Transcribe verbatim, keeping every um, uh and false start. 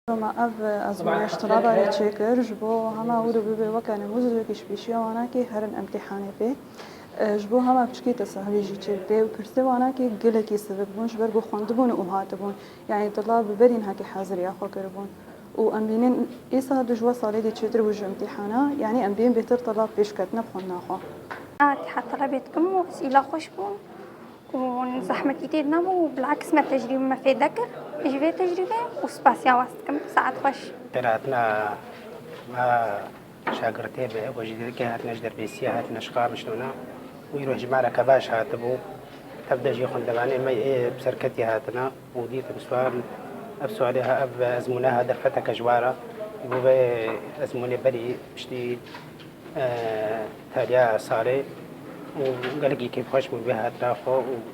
Roma ev ezmûna ji tulabarê çêkir, ji bo hema wir û bibê weke nimûzcekî ji pêşiya wanakê herin emtîhanê pê. E, ji bo hema piçkî tesahûlê jî çêbibê û pirsê wanakê gelekî sivik bûn, ji ber ku xwendibûn û hatibûn. Yanî tulab bi berî niha kî haziriya xwe kiribûn. Û em bînin îsal ji we salê dê çêtir bû ji imtîhana, yanî em bînin bêtir tulab pêş ketine bi xwendina xwe. Îtîhat telebê dikim û esîla xweş bûn û zehmetî tê de nebû û bilaks me tecrîbe me fêde kir. Ji vê tecrîbê û spasiya we dikim. Saet xweş. Têratina me şagirtê bi, ew jî didike hatine ji Derbêsiya, hatine ji Qamişlûna. Û îro hejmareke baş hatibû. Tev de jî xwendevanê me ê bi serketî hatine û dîtin sual, ev sualê ha, ev ezmûne ha derfeteke ji wa re. Bo vê ezmûnê berî piştî, e, taliya salê û gelekî kêfxweş bû vê hatina xwe û